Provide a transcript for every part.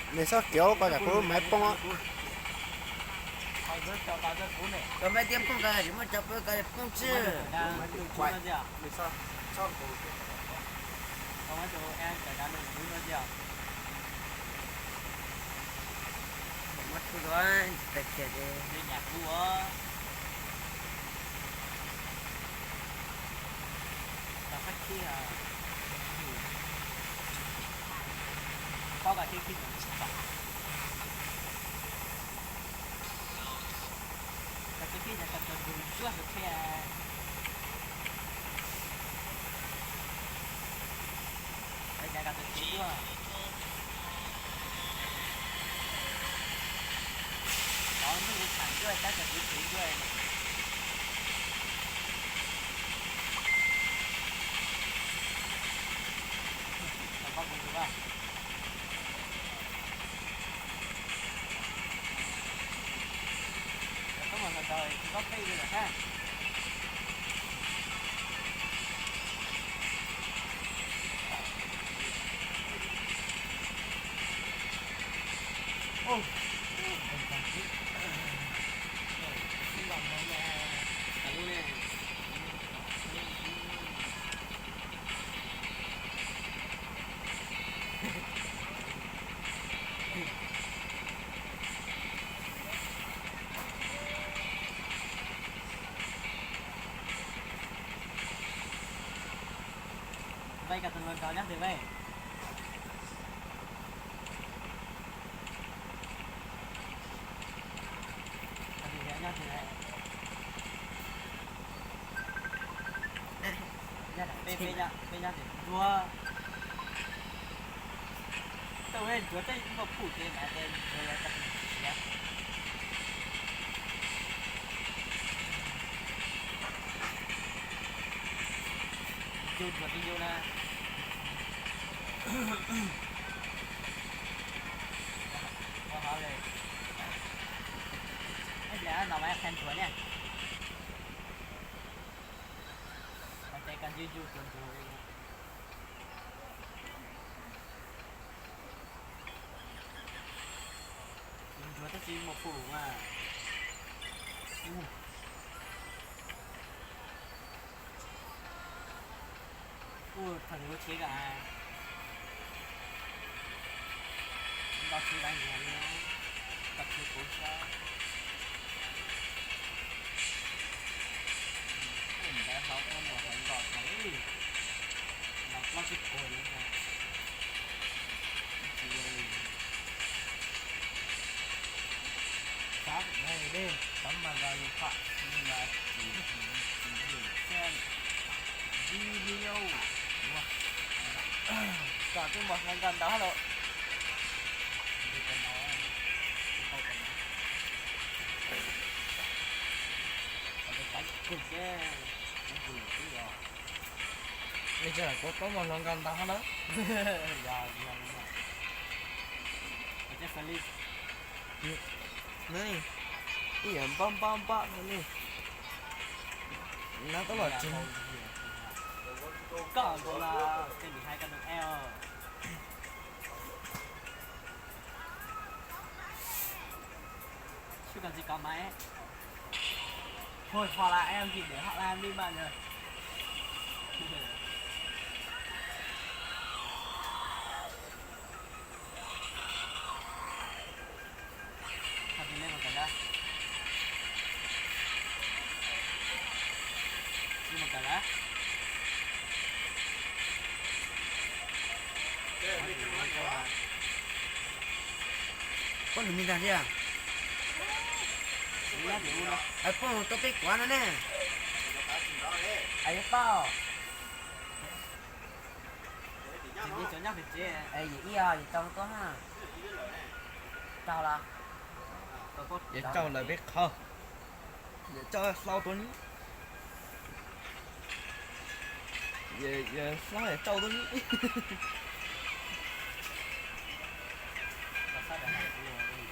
Nws txhob kiv ko, tsam kuv lub maiv poob. Cov maiv tiab poob ko tsis muaj cov poob ko poob tsi. Muab tub duab tais khiam ces nyam kuv ua. Los qab khib, paub ko khib khib tsis tau. Ko khib khib yog ko tau tus zuaj tus khib. Lawv cas ko tus tsev zuaj. Tov ntuj li tham zuaj tab sis kuv tsev zuaj. Tau pob kuv tus a. Koj mus sawv ntxov tsis paub peb li lawm thiab. Vay kom tus hluas nraug nyob twg vay? Nyob twg? Nyob peb, peb nyob tim nruab. Tej ua nruab tej muaj phuj ces mas tej nruab yuav tau siav. Yus nruab twb yus na. Ua hov li. Ib pliag no mas qhia nruab ne. Mas tes koj yus yus nruab nruab li. Nruab tab sis muaj phuj mas. Ua thaum lub tsheb ko, nto tsheb vaj nyiag li, nto tsheb kuv xwb. Ntawd hlob koj mus hlob nto tsheb, nto plaub tsib puas li ntag. Tsis ua li. Xav dej dej tov mas los yus phom, yus mas tsis, tsis yus xwb. Di li yau. Kom twb npog hlo nkoj ntau hab lauj. Li cas kuv tub npog hlo nkoj ntau hab na. Ib yam npab npab npab no ne. Nab tub los tsev. Koj tus los tej nim hais koj tus e os. Xwb koj ntxim koj mas. Thôi, họ là em thì để họ làm đi bạn ơi. Hab tus nej mus kawm ntawv? Mus kawm ntawv? Poj lwm me ntag thiab. Poj tuaj peb kuav no ne. Yuav pauj. Yim ib os, yim tau tuaj hab. Tau los? Yuav tau lawm peb qhov. Yuav tau hlau tuaj ni. Yuav hlau yuav tau tuaj ni.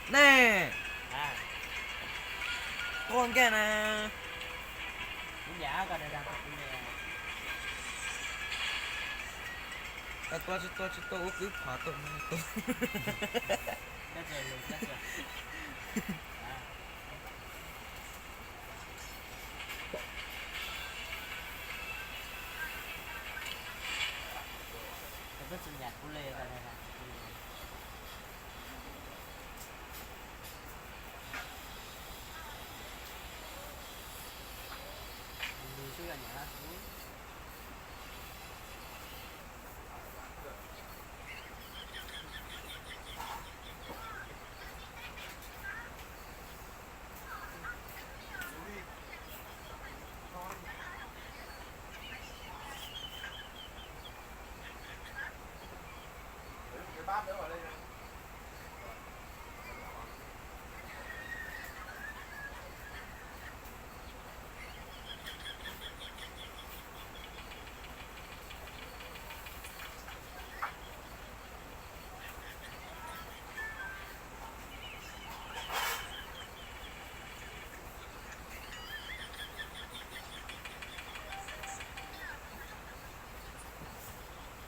Nej, tuaj nkaj na. Koj tuaj tsis tuaj tsis tuaj ua kwv phom tuaj tuaj.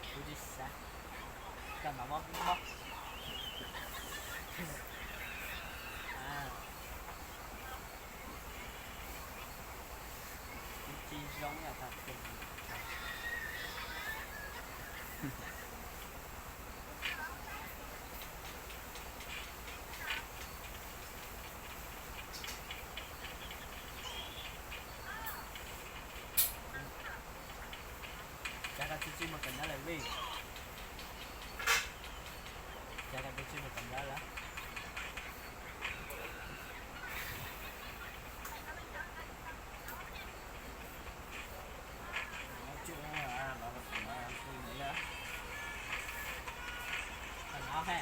Kuv tsis xav, koj mam mob mob. Kuv tsis zoo ib yam tag kis. Cav koj tsis tsis mus tom ntawd lawm vij. Cav koj tsis tsis mus tom ntawd lawm. Koj no he,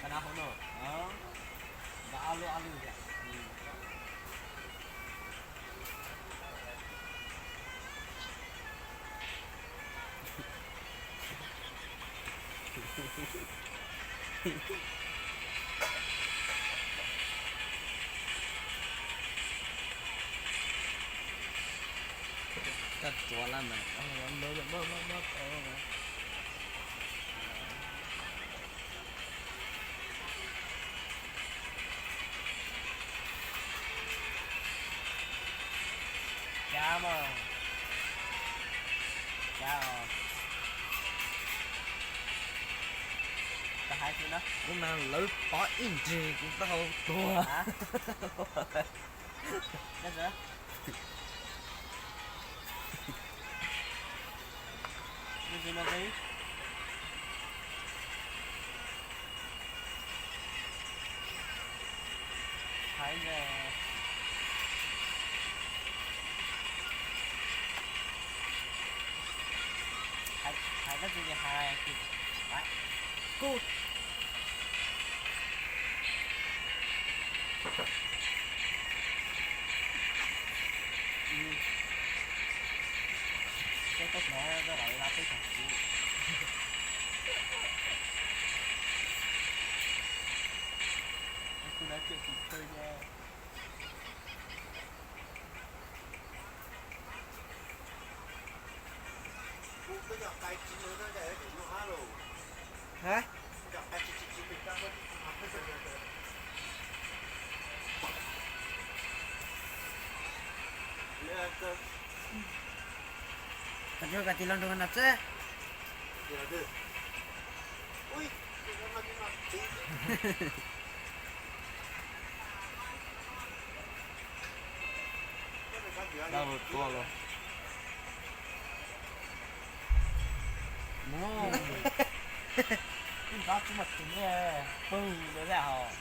koj no hauv no, nqa ob lub ob lub yom. Koj tsuav lawm mas, Cav mas, cav os. Koj hais xwb na. Kuv mas lawv pov ib nrig kuv taub hau tuag. Hais, hais koj tsis hais, kuv peb teb no koj lam peb tag kuv. Kuv lam cem tus thawj ze. Hais. Koj tsis ua koj tis los nrog no xwb. Dab laug tuaj los. Mus, ib nrov tsis muaj tis, pw lawm hos.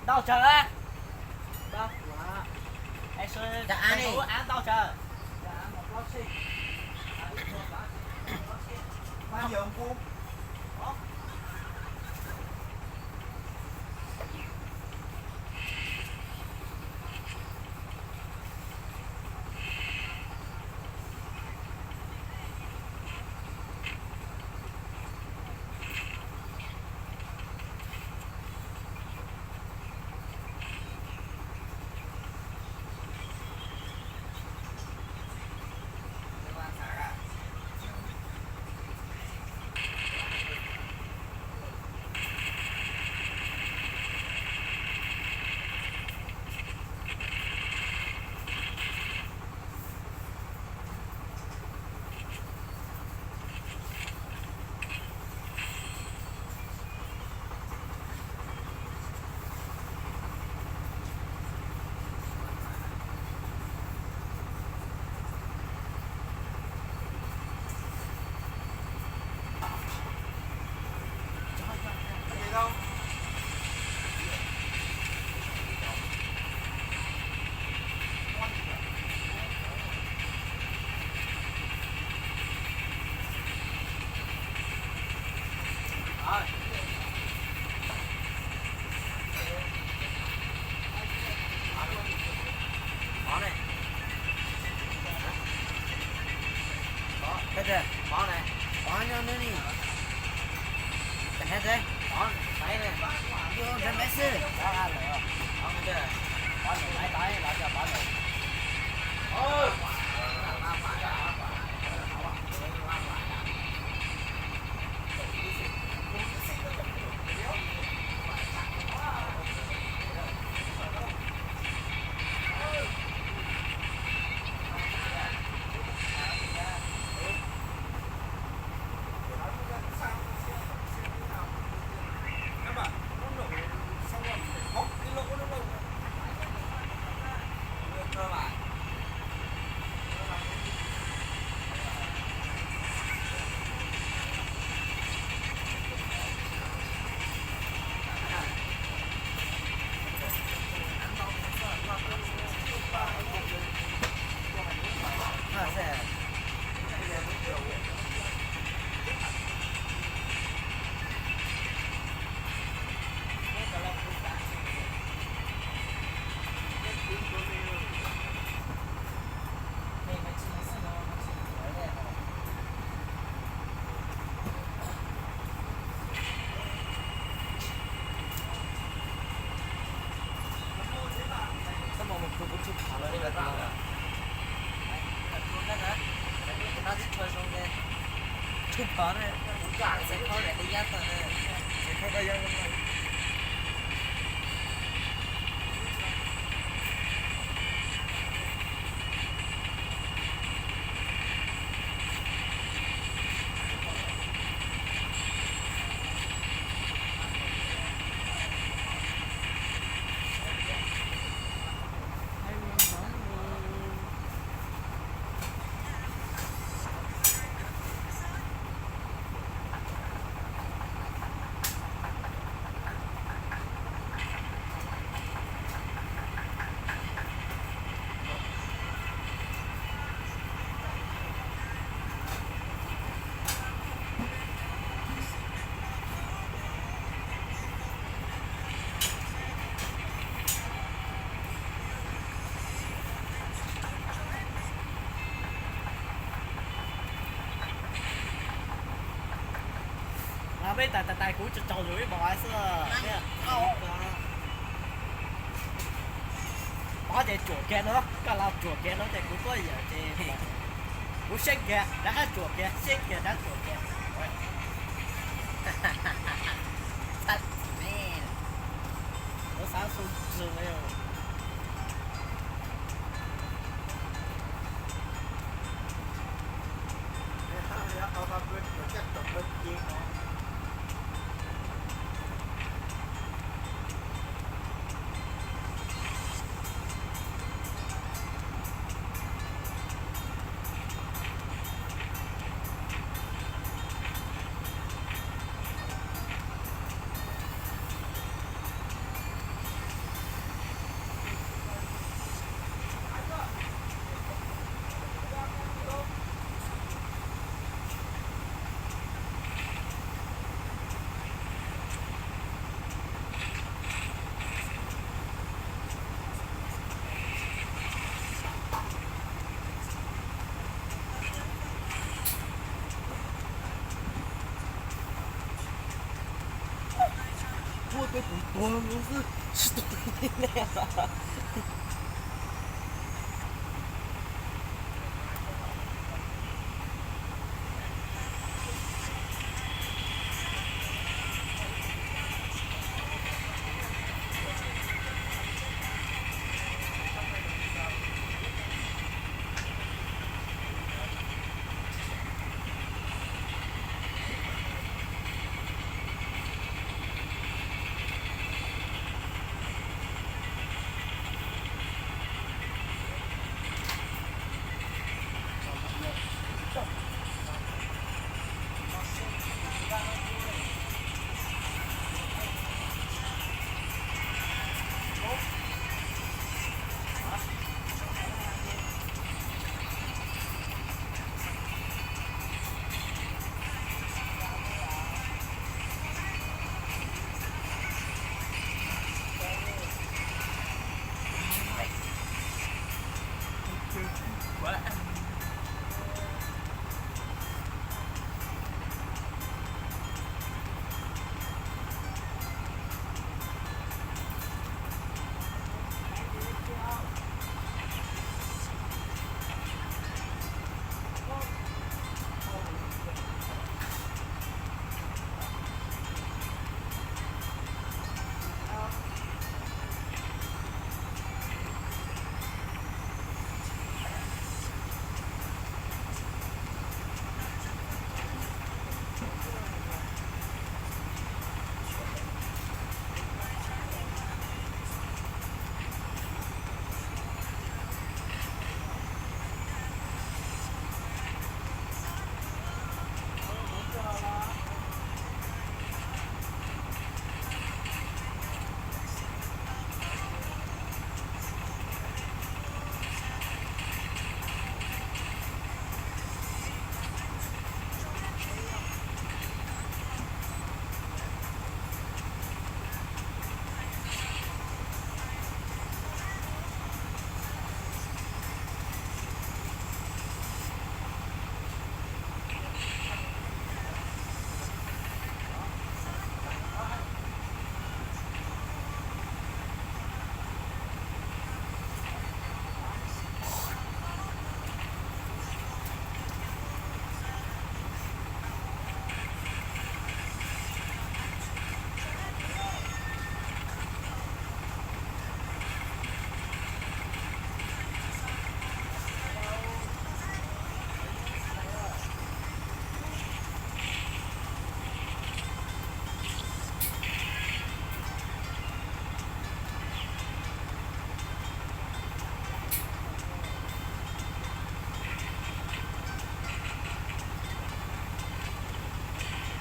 Ntau tsawg? Ntau tsawg? Peb tais tais tais kuv tsaug zog ib hmos xwb. Pov ces tsuam kiag no, koj los tsuam kiag no ces kuv tuaj yawm ces kuv seb kiag rov qab tsuam kiag, seb kiag rov qab tsuam kiag. Kuv xav xu tsw li. 我们不是吃东西那样。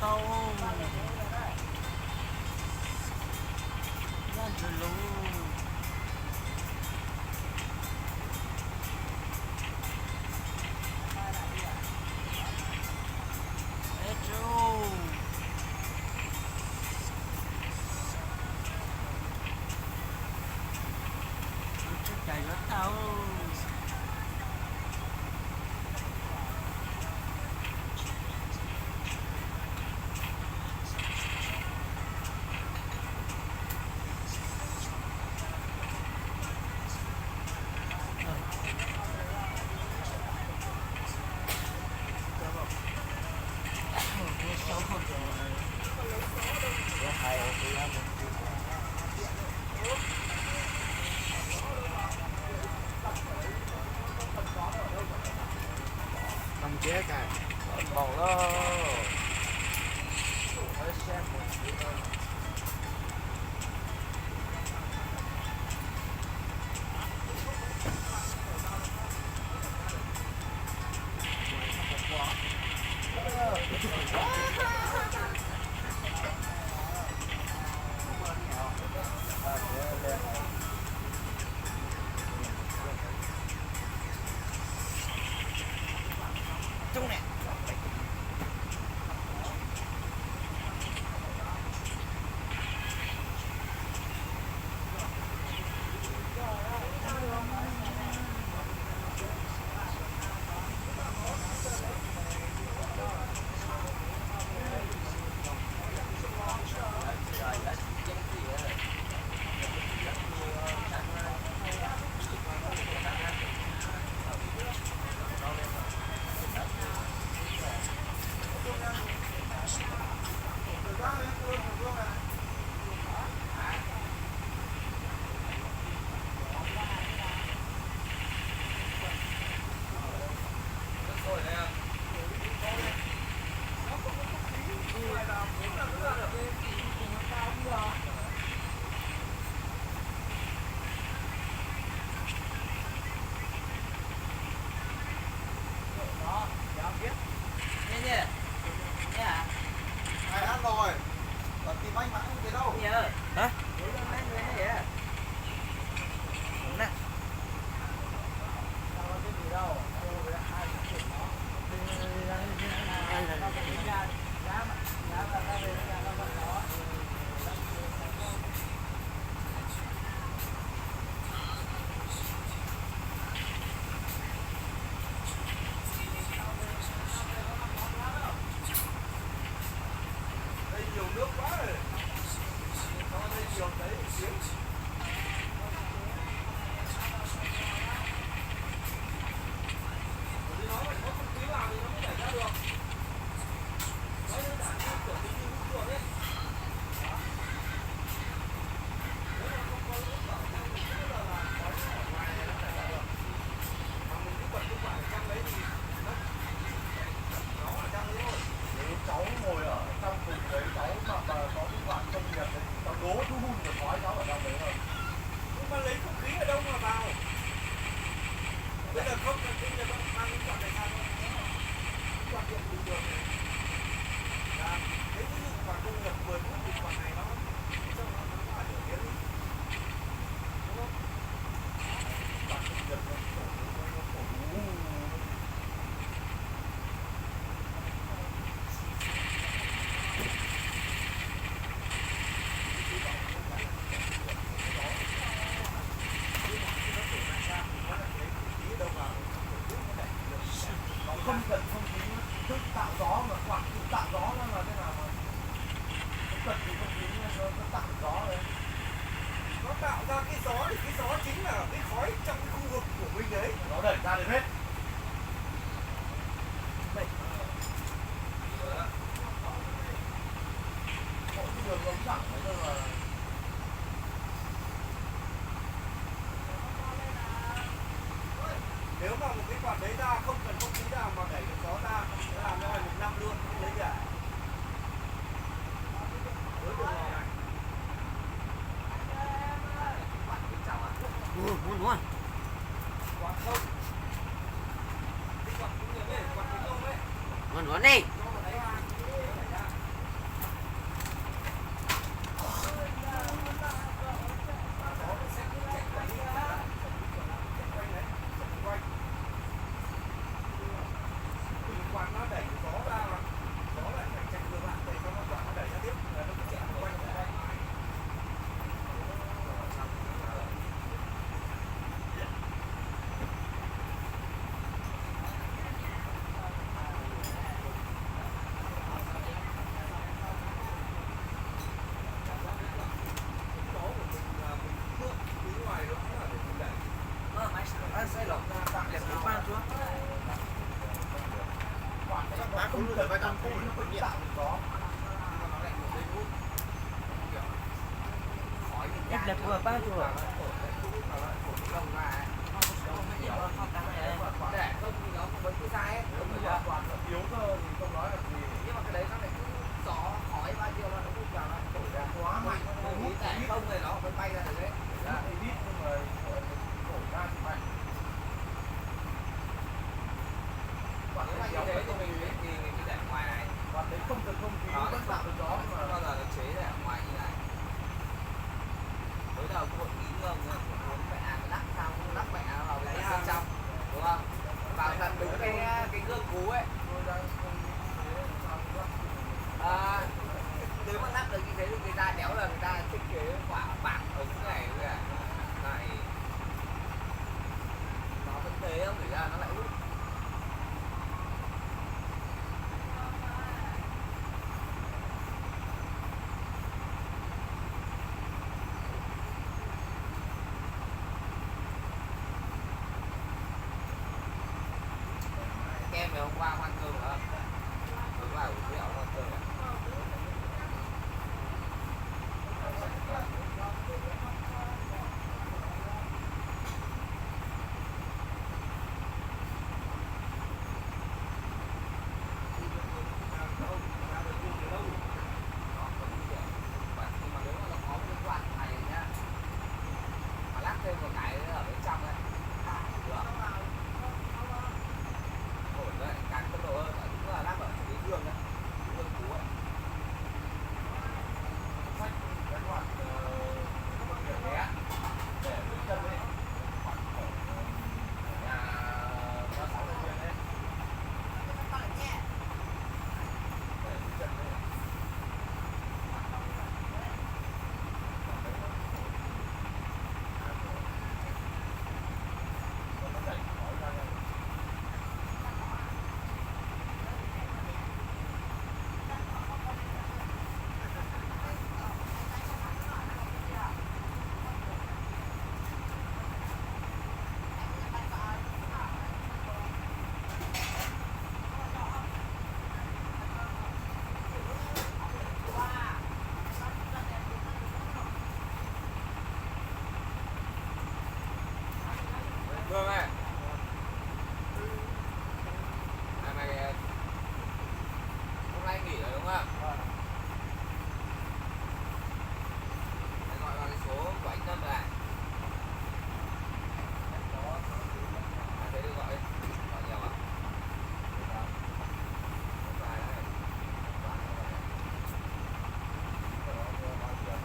Tau, nyob ntawd lauj. Eb, tsuj, tsuj cas yuav tau. Npau lawm. Muab nuav, muab nuav ne. Ib pliag kuv pab tug. Nếu mà như thế thì mình, mình, mình chỉ để ở ngoài này. Còn nếu không cần không khí, nó vẫn tạo được gió mà. Bao giờ nó chế ra ở ngoài như này. Mới đầu cái hội kín không, uống vậy à, lắp sao, lắp vậy à, vào bên trong, đúng không? Vào tận đúng cái, cái gương cũ ấy. À, nếu mà lắp được như thế thì người ta đéo là người ta thiết kế quả bảng ống này với cả này. Nó vẫn thế không, người ta nó lại út. Kem mày hôm qua Hoàng Cường hả? Hôm qua buổi chiều Hoàng Cường à? Cương ơi, mày, mày, hôm nay nghỉ rồi đúng không? Mày gọi vào cái số của anh Tâm này. À, thế thì gọi đi. Gọi nhiều à? Có vài đấy. Có vài đấy. Có bao nhiêu?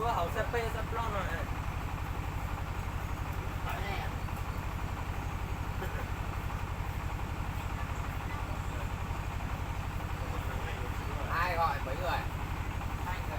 Hauv xab peb xab plaub no. Ai gọi mấy người? Hai người.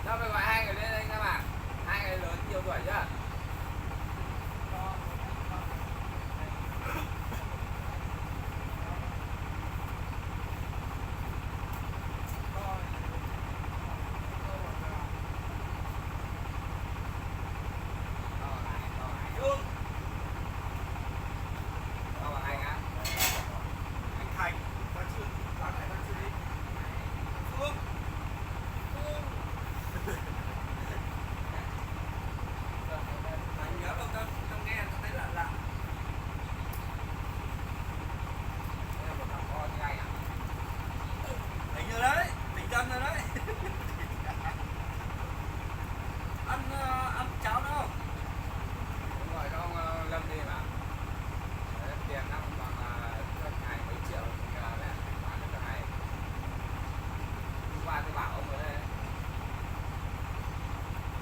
Cho mày gọi hai người lên đây xem nào. Hai người lớn nhiều tuổi chưa? Anh nhớ đấy, tỉnh Trần rồi đấy. Ăn, ờ, ăn cháo đâu? Đúng rồi, cho ông, ờ, Lâm đi mà. Đấy, tiền ông còn, ờ, cho thằng này mấy triệu thì, ờ, đấy, bán cho thằng này. Hôm qua tôi bảo ông rồi đấy.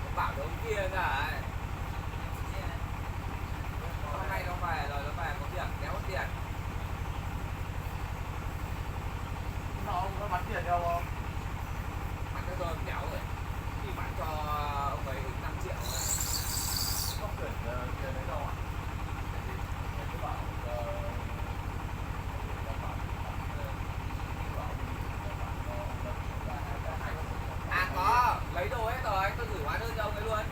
Tôi bảo với ông kia ra ấy. Hôm nay không phải rồi, nó phải có việc kéo tiền. Hôm nọ ông có bán tiền cho không? Bán cho tôi một kéo rồi. Thì bán cho ông ấy năm triệu. Có chuyển, ờ, tiền đấy đâu ạ? Tại vì ông ấy cứ bảo, ờ, À có, lấy đồ hết rồi, tôi gửi hóa đơn cho ông ấy luôn.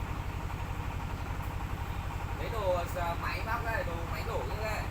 Lấy đồ, ờ, máy móc này, đồ máy nổ như này.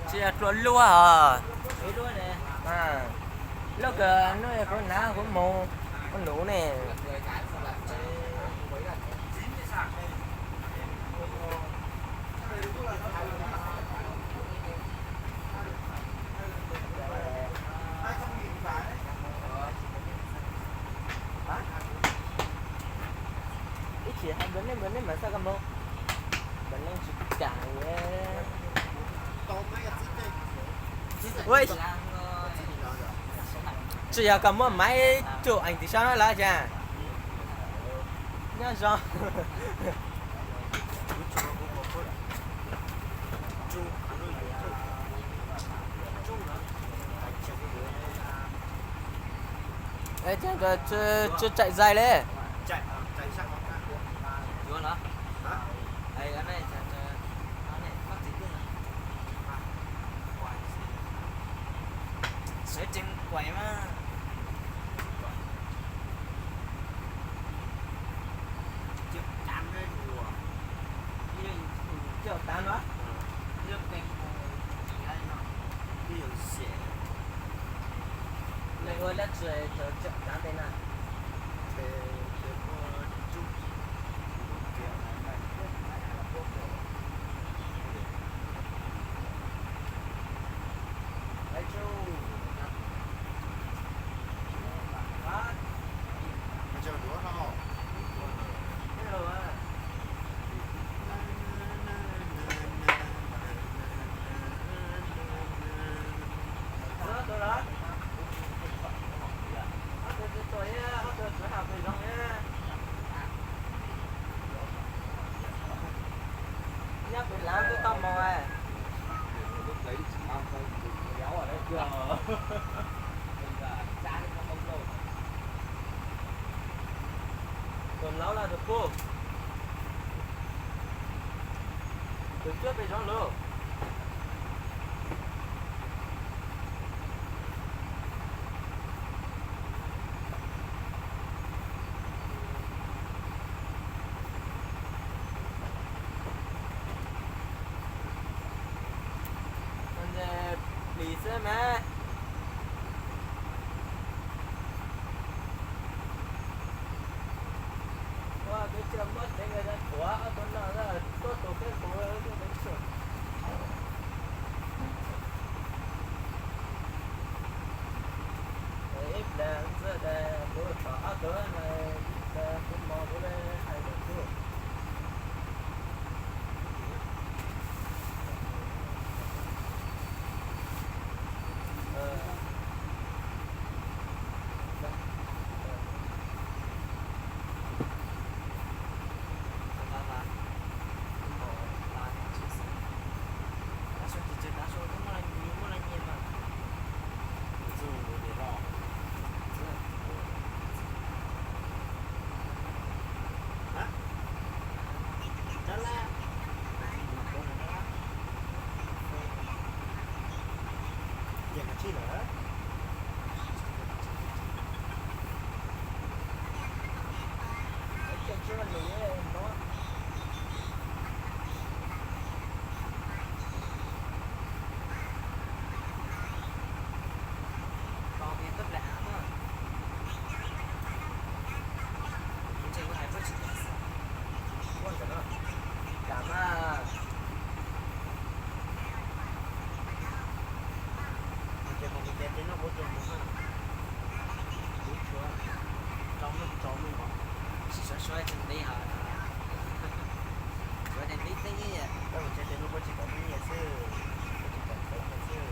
Tsis yog tua luaj os. Lub kawg no kuv nav kuv mus kuv nuv ne. Ib chim hais npawg nej, npawg nej mas xav koj mus, npawg nej tsis kam. Tsis yog koj muab maiv cuj ees tim sab lawm cas? Nyob zoo. Ej, tsw, tsw tsaim zais li. Sawv tsees kuaim mas. Coj tav no. Leej ua dab tsi coj tav ntej na? Nyob pem lav twb tau mus. Tus laub los tus pub? Tus cuab peb zoo lawm. Plis xwb mas. Ua peb tsis muab tev nkawd thuav ob tug no tuaj tus peb tus. Ib pliag ntxwg tas kuv tom ob tug no, ib pliag kuv mos kuv hais lus kuv. Ua ntawm no, kam mas. Ces mus ces ces noj ua rau mus na. Kuv tshuav rau mus rau mus os. Tsis sov suav tsis ntev hos. Suav tsis ntev teb nyiaj. Koj mus ces ces noj ua tsis kom nyiaj xwb, ua tsis kom nyiaj xwb.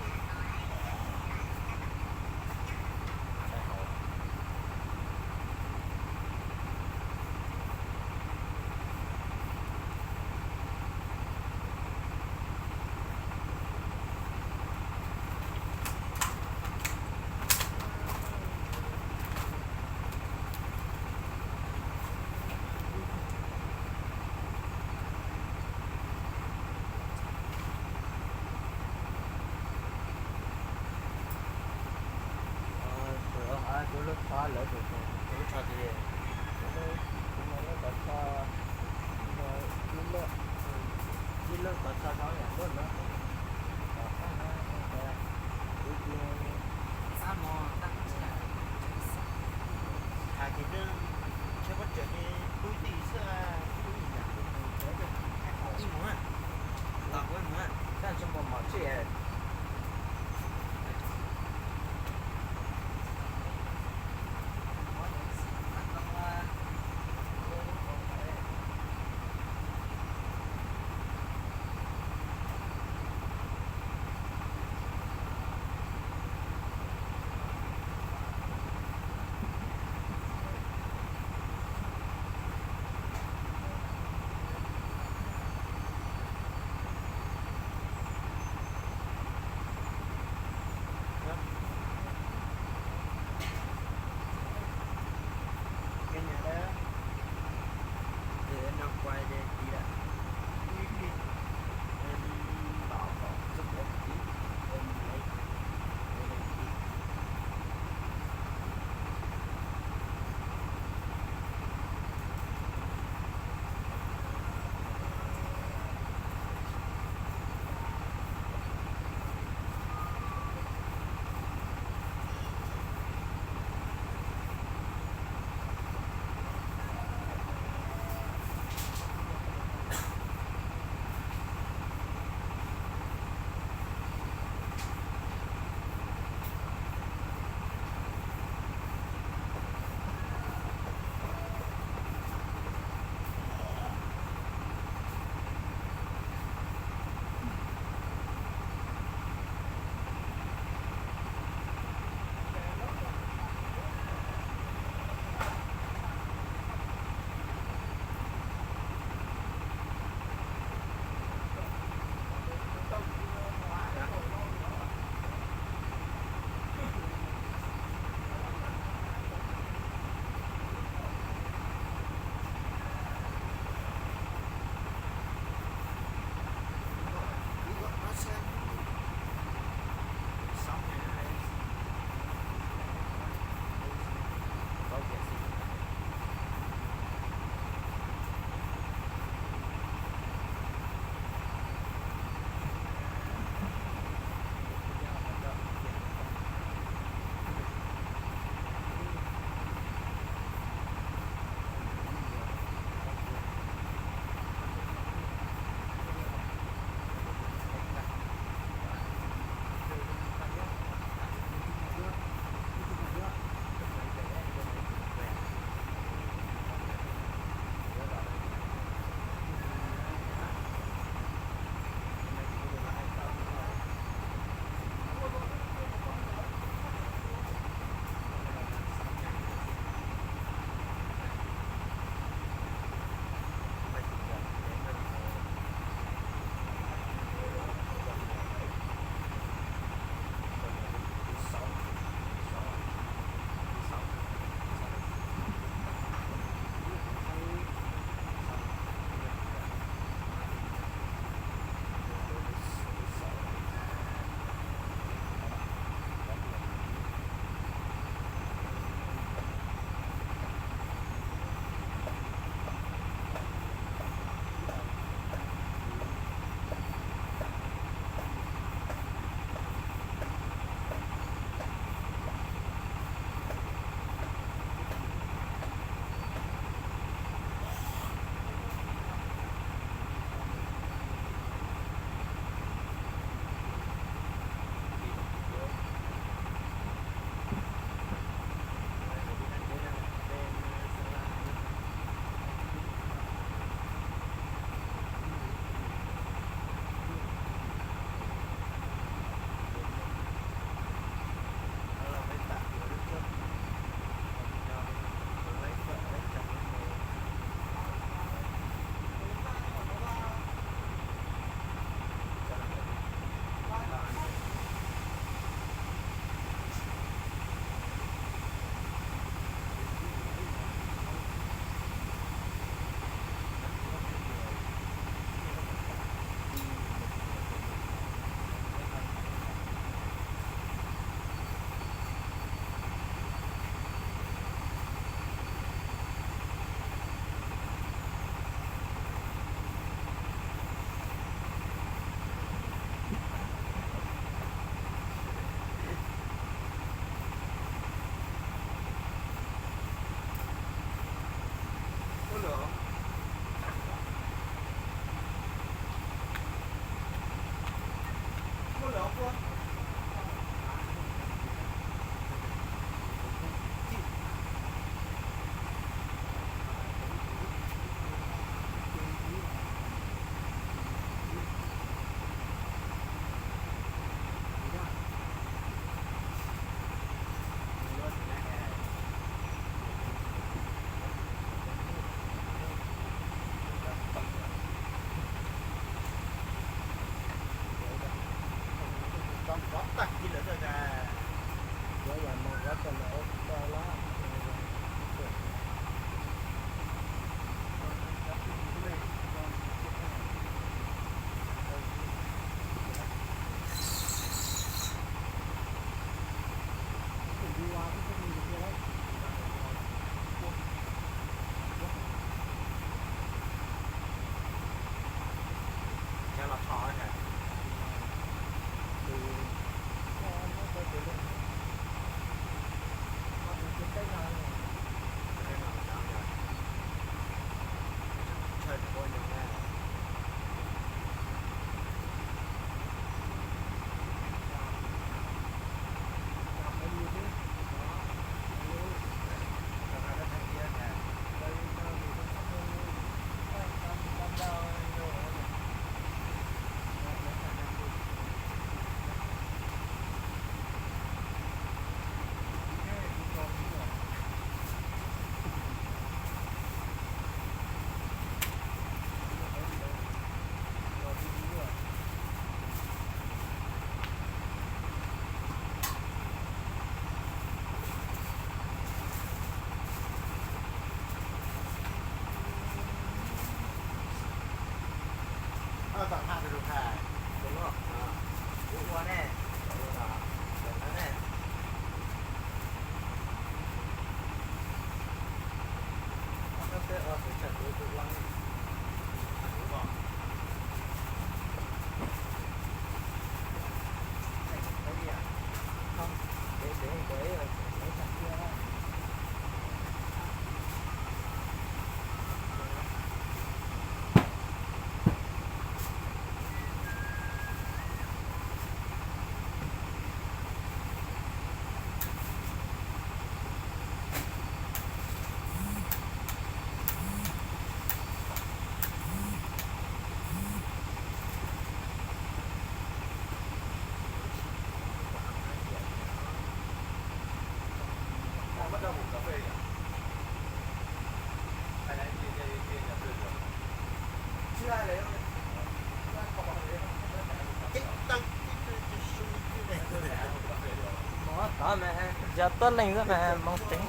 Tod mas yog tuab leeg xwb mas moos ceev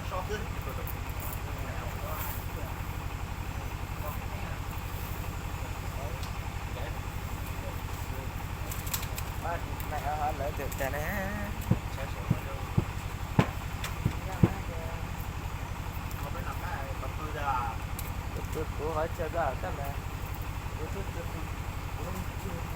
xwb. Lawv twb tag na. Kuv pw kuv qhov chaw tab mas kuv twb pw kuv lub ntsug.